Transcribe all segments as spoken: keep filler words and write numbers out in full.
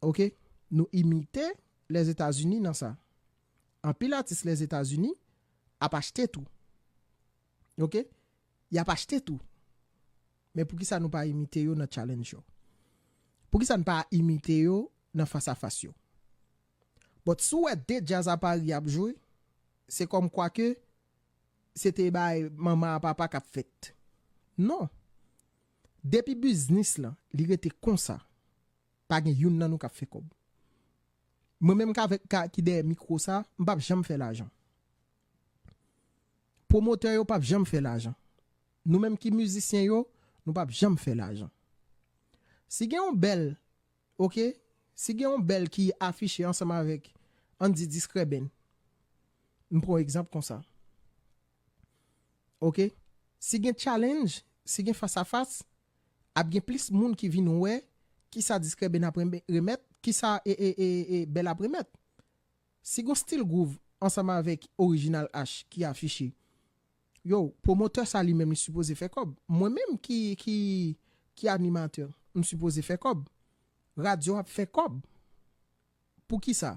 Ok? Nou imite Lèzetazini nan sa. Anpil atis Lèzetazini ap achte tou. Ok? Y ap achte tou. Men poukisa nou pa imite yo nan challenge yo? Poukisa n pa imite yo nan fas a fas yo? But si w wè de djaz a Paris ap jwe, se kòm kwa ke se te bay manman a papa k ap fèt. Non. Depi biznis lan, li rete konsa, pa gen youn nan nou k ap fè kòb. Mwen menm k avèk, ka, ki dèyè mikwo sa, m p ap janm fè lajan. Pwomotè yo p ap janm fè lajan. Nou menm ki mizisyen yo, nou p ap janm fè lajan. Si gen yon bèl, ok, si gen yon bèl ki afiche ansanm avèk, ann di, Diskrèben, m pran yon egzanp konsa. Ok? Si gen challenge, si gen fas a fas, ap gen plis moun ki vin wè kisa Diskrèben ap renme-, remèt, kisa e, e, e, e, bèl ap remèt. Si gon Still Groove ansanm avèk Original H ki afiche, yo, pwomotè sa li menm li sipoze fè kòb. Mwen menm ki, ki, ki animatè, m sipoze fè kòb. Radyo ap fè kòb. Poukisa?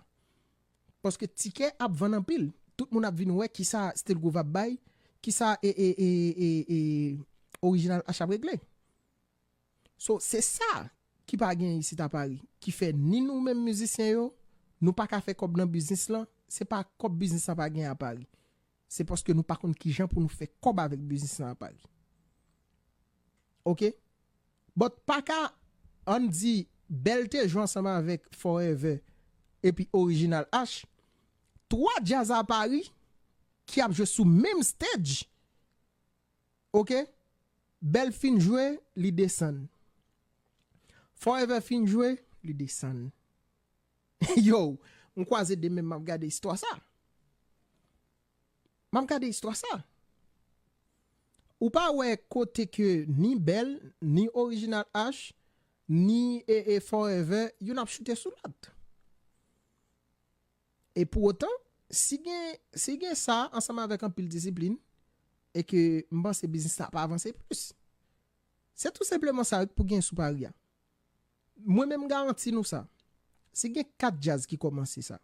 Paske tikè ap vann anpil. Tout moun ap vin wè kisa Still Groove ap bay, kisa e, e, e, e, e Original H ap regle. So, se sa ki pa gen isit a Paris, ki fè ni nou menm mizisyen yo, nou pa ka fè kòb nan biznis lan, se pa kòb biznis lan pa gen a Paris. Se paske nou pa konn kijan pou nou fè kòb avèk biznis lan a Paris. Ok? But pa ka, ann di, Bèl te jwe ansanm avèk Forever epi Original H, twa djaz a Paris ki ap jwe sou menm stage. Ok? Bèl fin jwe, li desann. Forever fin jwe, li desann. Yo, m kwaze de men m ap gade istwa sa. M ap gade istwa sa. Ou pa wè kote ke ni Bèl, ni Original H, ni e, e Forever, youn ap choute sou lòt. E pou otan, si gen, si gen sa ansanm avèk anpil disiplin, e ke m panse biznis la ap avanse plis. Se tou senpleman sa pou gen sou Paris a. Mwen menm m garanti nou sa. Si gen kat djaz ki kòmanse sa,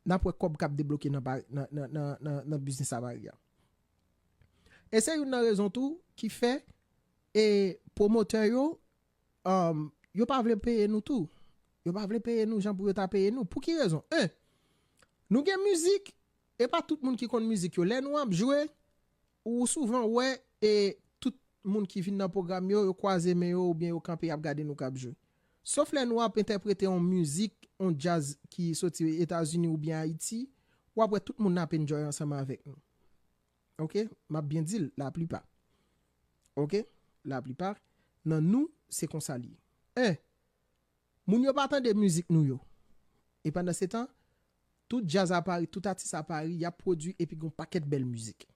n ap wè kòb k ap debloke nan, pa- nan, nan, nan, nan, nan biznis a Paris a. E se youn nan rezon tou ki fè e pwomotè yo, um, yo pa vle peye nou tou. Yo pa vle peye nou jan pou yo ta peye nou. Pou ki rezon? En, nou gen mizik, e pa tout moun ki konn mizik yo. Lè nou ap jwe, ou souvan wè e tout moun ki vin nan pwogram yo, yo kwaze men yo oubyen yo kanpe y ap gade nou k ap jwe. Sof lè nou ap entèprete yon mizik, yon djaz ki soti Etazini oubyen Ayiti, w ap wè tout moun ap enjoy ansanm avèk nou. Ok? M ap byen di l, laplipa. Ok? Laplipa nan nou, se konsa l ye. En, moun yo pa tande mizik nou yo. E pandan se tan, tout djaz a Paris, tout atis a Paris, y ap pwodui epi gen yon pakèt bèl mizik.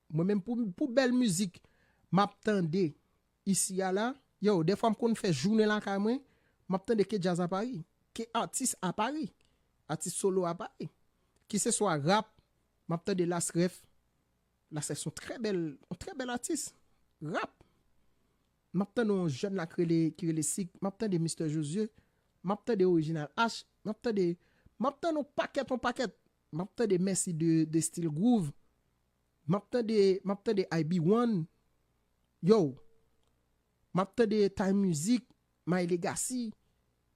Mwen menm pou, pou bèl mizik m ap tande isi a la, yo, dèfwa m konn fè jounen lakay mwen, m ap tande ke djaz a Paris, ke atis a Paris, atis solo a Paris. Kiseswa rap, m ap tande Las Ref. Las Ref se yon trè bèl, yon trè bèl atis. Rap. M ap tande yon jèn la ki rele, ki rele Sik. M ap tande Mister Josué. M ap tande Original H. M ap tande, m ap tande yon pakèt, yon pakèt. M ap tande Mèsi de, de Still Groove. M ap tande, m ap tande I B One. Yo. M ap tande Time Music, My Legacy.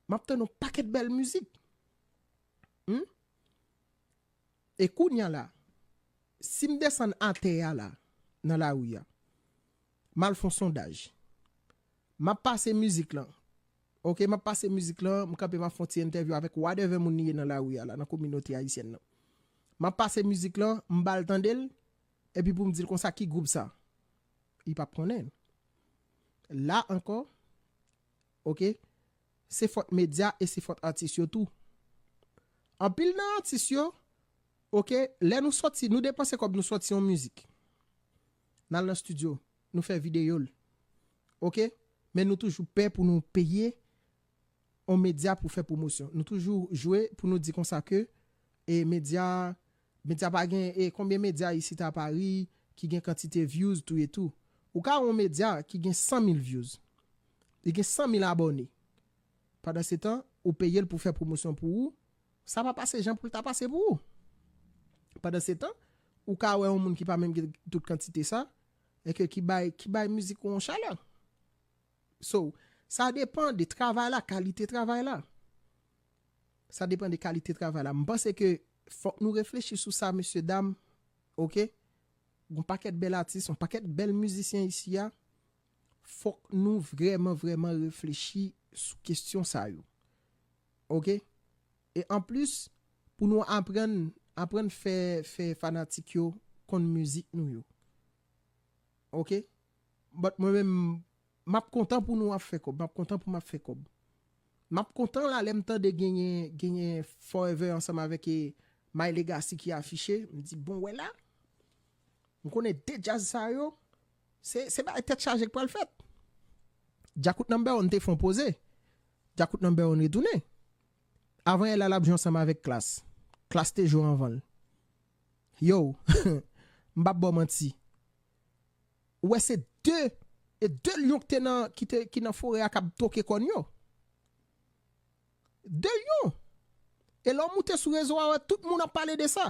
M ap tande yon pakèt bèl mizik. Hmm? E kounye a la, si m desann atè a la, nan lari a, m al fè yon sondaj. M ap pase mizik lan. Ok, m ap pase mizik lan, m kanpe, m ap fè yon ti entèvyou avèk whatever moun li ye nan lari a la, nan kominote ayisyèn nan. M ap pase mizik lan, m ba l tande l, epi pou m di l konsa ki gwoup sa. Li p ap konnen. La ankò, ok, se fòt medya e se fòt atis yo tou. Anpil nan atis yo, ok, lè nou sòti, nou depanse kòb nou sòti yon mizik. N al nan estidyo, nou fè videyo l. Ok? Men nou toujou pè pou nou peye yon medya pou fè pwomosyon. Nou toujou jwe pou nou di konsa ke e medya, medya pa gen, e konbyen medya isit a Paris ki gen kantite views tou e tou. Ou ka wè yon medya ki gen san mil views. Li gen san mil abòne. Pandan se tan, ou peye l pou fè pwomosyon pou ou, sa pa pase jan pou l ta pase pou ou. Pandan se tan, ou ka wè yon moun ki pa menm gen tout kantite sa, e ke ki bay, ki bay mizik ou yon chalè. So, sa depan de travay la, kalite travay la. Sa depan de kalite travay la. M panse ke fòk nou reflechi sou sa, mesye dam, oke? Gon pakèt bèl atis, yon pakèt bèl mizisyen isi a. Fòk nou vrèman, vrèman reflechi sou kesyon sa yo. Oke? E anplis, pou nou aprann, aprann fè, fè fanatik yo konn mizik nou yo. Oke? But mwen menm, m ap kontan pou nou ap fè kòb. M ap kontan pou m ap fè kòb. M ap kontan la lè m tande genyen, genyen Forever ansanm avèk, e, My Legacy ki afiche. M di, bon, wè la. M konnen de djaz sa yo, se, se bagay tèt chaje k pral fèt. Djakout Number One te fè yon poze. Djakout Number One retounen. Avan yè la, l ap jwe ansanm avèk Klass. Klass te jwe anvan l. Yo, m p ap ba w manti. Ou wè se de, e de lyon ki te nan, ki te, ki nan forè a k ap twoke kòn yo. De lyon. E lè w moute sou rezo a, wè, tout moun ap pale de sa.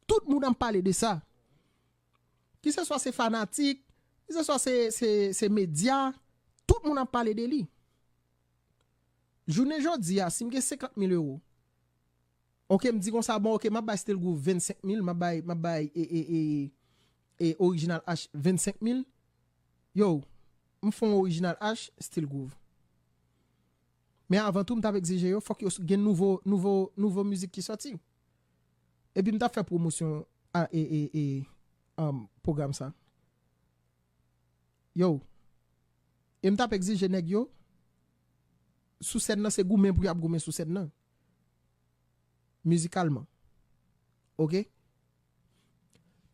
Tout moun ap pale de sa. Kiseswa se fanatik, kiseswa se, se, se medya, tout moun ap pale de li. Jounen jodi a, si m gen senkant mil ewo, oke, m di konsa, bon, oke, m ap bay Still Groove vennsenk mil, m ap bay, m ap bay, e, e, e, e Original H vennsenk mil. Yo, m fè yon Original H, Still Groove. Men avan tou, m t ap egzije yo, fòk yo gen nouvo, nouvo, nouvo mizik ki sòti. Epi m t ap fè pwomosyon a, e, e, e, um, pwogram sa. Yo, e m t ap egzije nèg yo, sou sèn nan, se goumen pou y ap goumen sou sèn nan. Mizikalman. Oke?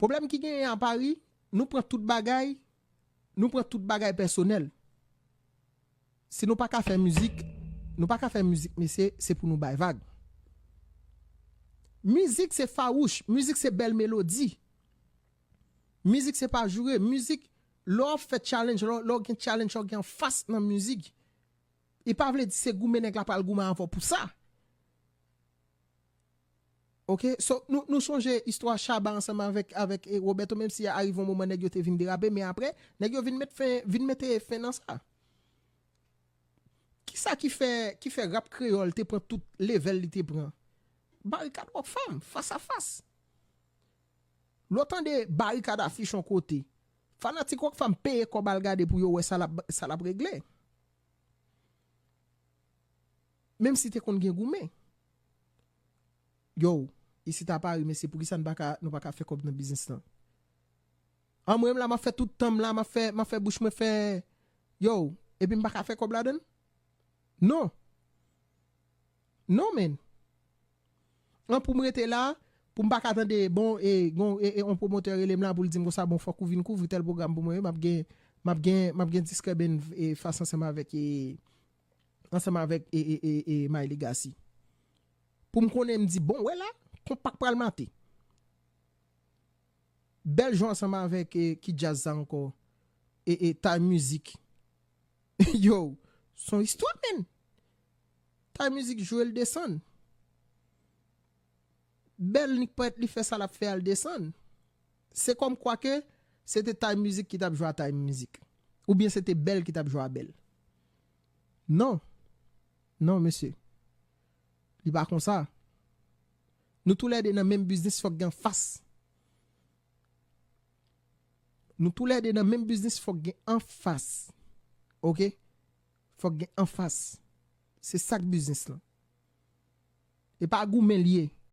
Pwoblèm ki genyen a Paris, nou pran tout bagay, nou pran tout bagay pèsonèl. Si nou pa ka fè mizik, nou pa ka fè mizik, mesye, se pou nou bay vag. Mizik se fawouch, mizik se bèl melodi. Mizik se pa joure, mizik, lè w ap fè challenge, lè w, lè w gen challenge, lè w gen anfas nan mizik, e pa vle di se goumen nèg la pral goumen avè w pou sa. Oke, so, nou, nou sonje istwa Shabba ansanm avèk, avèk, e, Roberto, menm si a rive yon moman nèg yo te vin derape, men apre, nèg yo vin met fen, vin mete fen nan sa. Kisa ki fè, ki fè rap kreyòl te pran tout level li te pran? Barikad Rockfam, fas a fas. Lè w tande Barikad afich yon kote, fanatik Rockfam peye kòb al gade pou yo wè sa l ap, sa l ap regle. Menm si te konn gen goumen. Yo, isit a Paris, mesye, poukisa n pa ka, nou pa ka fè kòb nan biznis lan? An, mwen menm la, m ap fè tout tan m la, m ap fè, m ap fè bouch mwen fè, yo, epi m pa ka fè kòb ladan l? Non. Non, man. An, pou m rete la, pou m pa ka tande, bon, e, gon, e, e, on pwomotè rele m la pou l di m konsa, bon, fòk ou vin kouvri tèl pwogram pou mwen, wi, m ap gen, m ap gen, m ap gen Discurban, e, fas ansanm avèk, e, ansanm avèk, e, e, e, e, My Legacy. Pou m konnen, m di, bon, wè la, konpa k pral mate. Bèl jwe ansanm avèk, e, ki djaz sa ankò? E, e, Time Music. Yo, s on istwa, man. Time Music jwe l desann. Bèl Nick Poète, li fè sa l ap fè a, l desann. Se kòmkwa ke se te Time Music ki t ap jwe a Time Music. Oubyen se te Bèl ki t ap jwe a Bèl. Non. Non, mesye. Li pa konsa. Nou toulède nan menm biznis, fòk gen anfas. Nou toulède nan menm biznis, fòk gen anfas. Oke? Fòk gen anfas. Se sa k biznis lan. E pa goumen l ye.